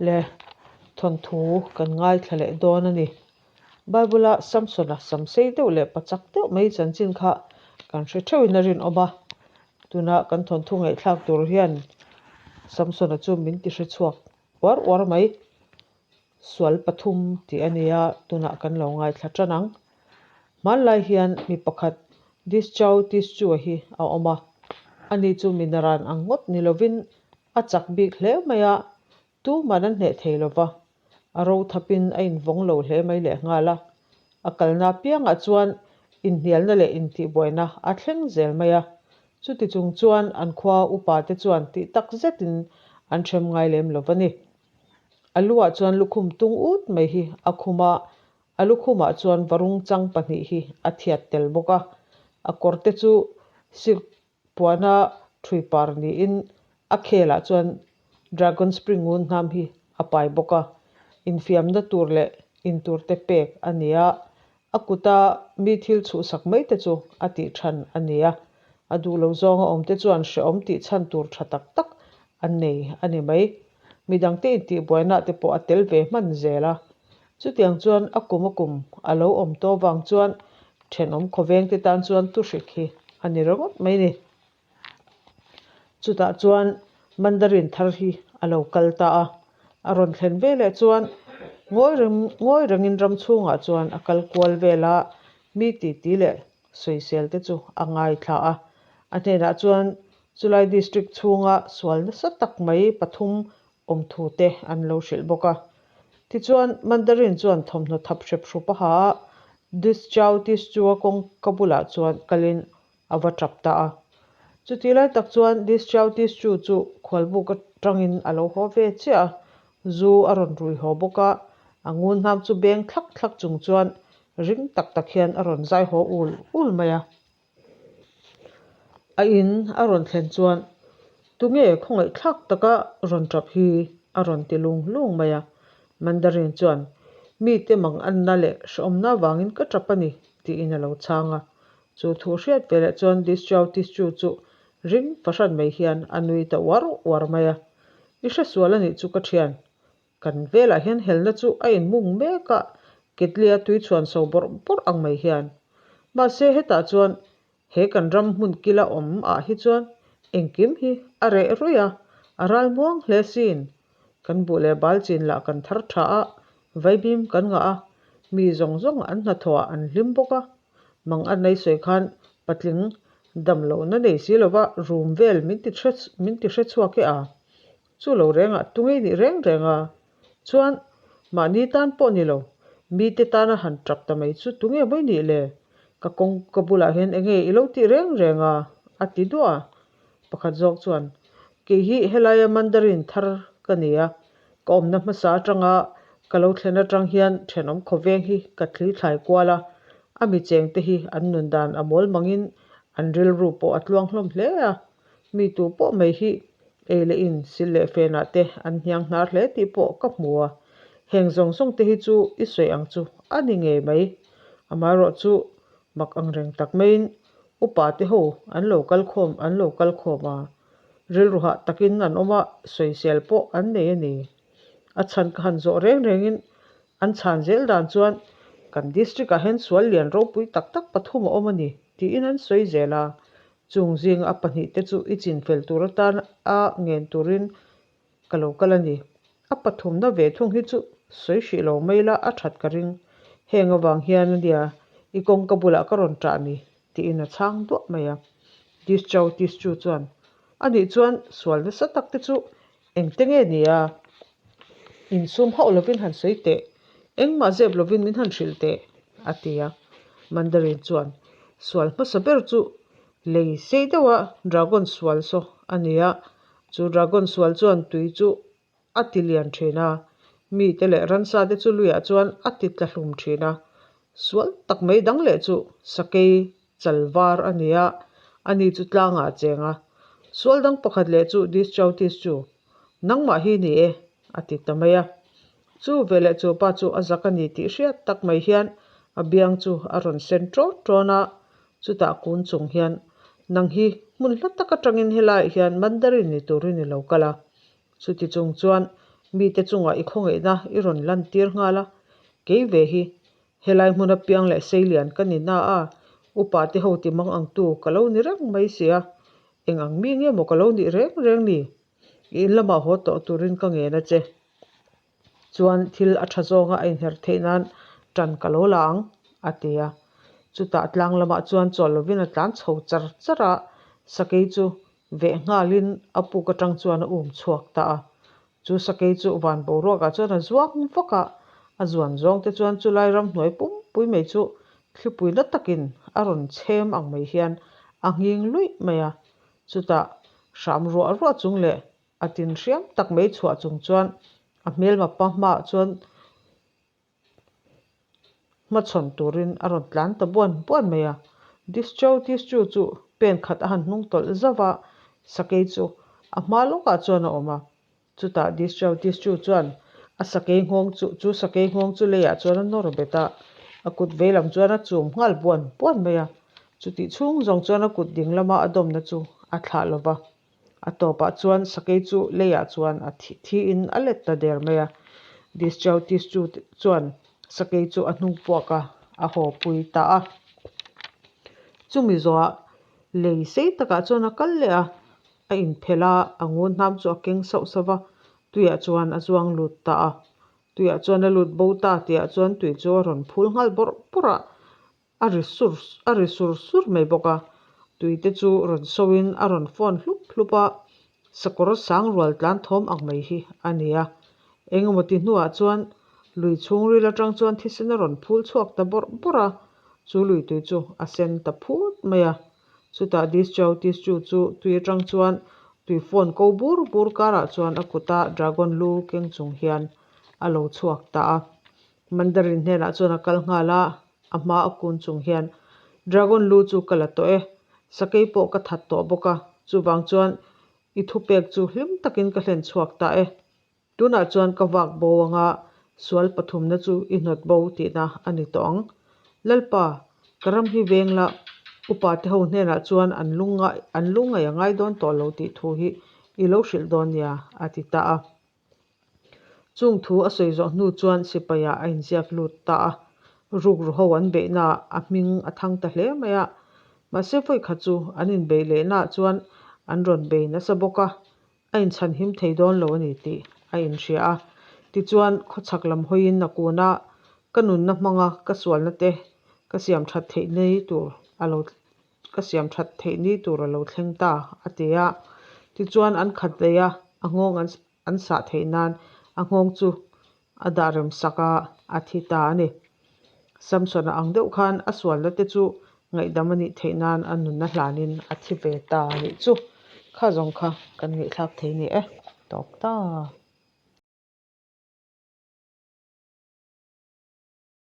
Le thawnthu kan ngaithla leh dawn a ni. Bible-a Samsona sam sei deuh leh pachak deuh mai chanchin kha kan hre theuhin a rinawm a. Tuna kan thawnthu ngaihthlak tur hian Samsona chu min ti hre chhuak uar uar mai. Sual pathum tih a nia, tunah kan lo ngaithla tan ang. Hmanlai hian mi pakhat Dischau Tischua hi a awm a, ani chu mi naran ang ngawt ni lovin a chak bik hle mai a, tuman an hneh thei lo va, a ro thapin a invawng lo hle mai lehnghal a. A kalna apiangah chuan inhnialna leh intihbuaina a thleng zel mai a, chuti chung chuan an khua upa te chuan tih tak zetin an hrem ngai lem lo va ni. A luah chuan lukhum tung ut mai hi a khum a, a lukhumah chuan varung chang pahnih hi a thiat tel bawk a. A kawr te chu silk puana thui par niin a khelah chuan Dragon Spring ngun hnam hi a pai bawk a. Infiamna tur leh intur te pek a ni a, A kuta mi thil chhuhsak mai te chu a tih than a ni a, a duh lo zawnga awm te chuan hrehawm tih chhan tur tha tak tak an nei a ni mai. Midangte intihbuainaah te pawh a tel ve hman zel a. Chutiang chuan a kum a kum a lo awm tawh vang chuan thenawm khawveng te tan chuan tuhrik hi a ni ringawt mai ni. Chutah chuan Mandarin thar hi a lo kal ta a, a rawn thlen veleh chuan ngawi reng ngawi rengin ram chhungah chuan a kal kual vel a, mi titi leh sawisel te chu a ngaithla a. A hnenah chuan chulai district chhunga sual nasa tak mai pathum awm thu te an lo hrilh bawk a. Tichuan Mandarin chuan thawmhnaw thap hrep hrup a ha a, Dischau Tischua kawngka bulah chuan kalin a va tap ta a. Chutih lai tak chuan Dischau Tischu chu khualbuk atangin a lo haw ve chiah a, zu a rawn rui haw bawk a, a ngun hnam chu beng thlak thlak chung chuan ring tak tak hian a rawn zai haw ul ul mai a. A in a rawn thlen chuan Tunge khawngaih thlak taka rawn tap hi a rawn ti lung lung mai a. Mandarin chuan Mite mang anna leh hrehawmna avangin ka tap a ni tiin a lo chhang a. Chu thu hriat ve leh chuan Dischau Tischu chu ring fahran mai hian a nui ta uar uar mai a. I hre sual a nih chu ka thian. Kan velah hian helna chu a inmung mek a, ketlia tui chhuan so bawrh bawrh ang mai hian. Mahse hetah chuan he kan ram hmun kila awm ah hi chuan engkim hi a reh ruih a, a ral muang hle sin. Kan buh leh bal chin lah kan thar tha a, vaibim kan ngah a, mi zawng zawng an hnathawh ah an hlim bawk a. Mang a nei sawi khan patling dam lohna nei si lova room vel min ti hre min ti hre chhuak e a. Chu lo rengah tungei nih reng reng a. Chuan mahni tan pawh ni lo, mite tana han tap ta mai chu tunge mai nih le? Ka kawng ka bulah hian enge i lo tih reng reng a? a ti duah a. Pakhat zawk chuan, Kei hi helaia Mandarin thar ka ni a, ka awmna hmasa atanga ka lo thlen atang hian thenawm khawveng hi ka thli thlai kual a, a mi chengte hi an nun dan a mawl mangin an rilru pawh a tluang hlawm hle a, mi tu pawh mai hi ei leh in sil leh fenah te an hniang hnar hle tih pawh ka hmu a, heng zawng zawng te hi chu i sawi ang chu a ni ngei mai. Amaherawhchu mak angreng tak maiin Upa te ho an lo kal khawm an lo kal khawm a, rilru hah takin an awm a, sawisel pawh an nei a ni. A chhan ka han zawh reng rengin an chhan zel dan chuan kan district ah hian sual lian ropui tak tak pathum a awm a ni tiin an sawi zel a, chung zinga a pahnih te chu i chinfel tur atan a ngen turin Ka lo kal a ni. A pathumna ve thung hi chu sawi hrih lo mai la a that ka ring. Heng avang hian a nia i kawngka bulah ka rawn ṭah ni tiin a chhang duah mai a. Tischo Tischu chuan a nih chuan sual nasa tak te chu engte nge ni a? Insum hauh lovin han sawi teh, engmah zep lovin min han hrilh teh a ti a. Mandarin chuan sual hmasa ber chu lei sei deuha dragon sual saw a ni a, Chu dragon sual chuan tui chu a ti lian thin a, mite leh ransa te chu luiah chuan a ti tla hlum thin a. Sual tak mai dang leh chu sakei chal var a ni a, ani chu tlangah a cheng a. Sual dang pakhat leh chu Dischautis chu, Nangmah hi ni e, a ti ta mai a. Chu veleh chu pa chu a zak a ni tih hriat tak mai hian a biang chu a rawn sen ṭawn ṭawn a, Chutah kun chung hian, Nang hi hmun hla tak atangin helaiah hian Mandarin ni turin i lo kal a. Chuti chung chuan Mite chungah i khawngaihna i rawn lantir nghal a, kei ve hi helai hmuna piang leh seilian ka ni na a, upa te ho ti mang ang tu ka lo ni reng mai sia, eng ang mi nge maw ka lo nih reng reng ni? I in lamah haw tawh turin ka ngen a che. Chuan thil a tha zawnga a inher theih nan tan ka lo la ang, a ti a. Chutah tlang lamah chuan chawl lovin a tlan chho char char a, sakei chu veh nghalin a puk atang chuan a um chhuak ta a. Chu sakei chu van boruakah chuan a zuang vak a, a zuan zawng te chuan chulai ramhnuai pumpui mai chu thlipui la takin a rawn chhem ang mai hian a nghing luih mai a. Chutah hram ruah ruah chung leh a tin hriam tak mai chhuah chung chuan a hmelma pa hmaah chuan hmachhawn turin a rawn tlan ta buan buan mai a. Discho Tischu chu pen khat a han hnung tawlh zauh a, sakei chu a hma lawkah chuan a awm a. Chutah Discho Tischu chuan a sakei nghawng chu chu sakei nghawng chu leiah chuan a nawr bet a, a kut veilam chuan a chum nghal buan buan mai a. Chutih chhung zawng chuan a kut ding lama a dawmna chu a thlah lo va. A tawpah chuan sakei chu leiah chuan a thi thiin a let ta der mai a. Dischautish chu chuan sakei chu a hnung puak a, a haw pui ta a. Chumi zawhah lei sei takah chuan a kal leh a, a inphelh a, a ngun hnam chu a keng sauh sauh va, tuiah chuan a zuang lut ta a. Tuiah chuan a lut bo ta tihah chuan tui chu a rawn phul nghal bawrh bawrh a, A ri sur a ri sur sur mai bawk a, tui te chu rawn soin a rawn fawn hlup hlup a, sakawr sang rual tlan thawm ang mai hi a ni a. Engemaw ti hnuah chuan lui chhungril atang chuan thisen a rawn phul chhuak ta bawrh bawrh a, chu lui tui chu a sen ta phut mai a. Chutah Dischau Tischu chu tui atang chuan tui fawn ko bur bur karah chuan a kuta dragon lu keng chung hian a lo chhuak ta a. Mandarin hnenah chuan a kal nghal a, a hma a kun chung hian, Dragon lu chu ka la tawh e, sakei pawh ka that tawh bawk a, chuvang chuan i thupek chu hlim takin ka hlen chhuak ta e. Tunah chuan ka vak bo anga sual pathumna chu i hnawt bo tihna a ni tawh ang. Lalpa, ka ram hi veng la, upa te ho hnenah chuan an lungngai an lungngaih a ngai dawn tawh lo tih thu hi i lo hrilh dawn nia, a ti ta a. Chung thu a sawi zawh hnu chuan sipaiah a inziak lut ta a, rukru ho an beihnaah a hming a thang ta hle mai a. Mahse vawikhat chu an inbeih lehnaah chuan an rawn bei nasa bawk a, a inchhanhim thei dawn lo a ni tih a inhria a. Tichuan khawchhak lam hawiin a kun a, ka nunna hmanga ka sualna te ka siam that theih ni tur a lo Ka siam that theih ni tur a lo thleng ta, a ti a. Tichuan an khat daih a, a nghawng an an sah theih nan a nghawng chu a dah rem sak a, a thi ta a ni. Samson-a ang deuh khan a sualna te chu ngaihdam a nih theih nan a nunna hlanin a thi ve ta a nih chu. Kha zawng kha kan ngaihthlak thei ni e. Tawp ta.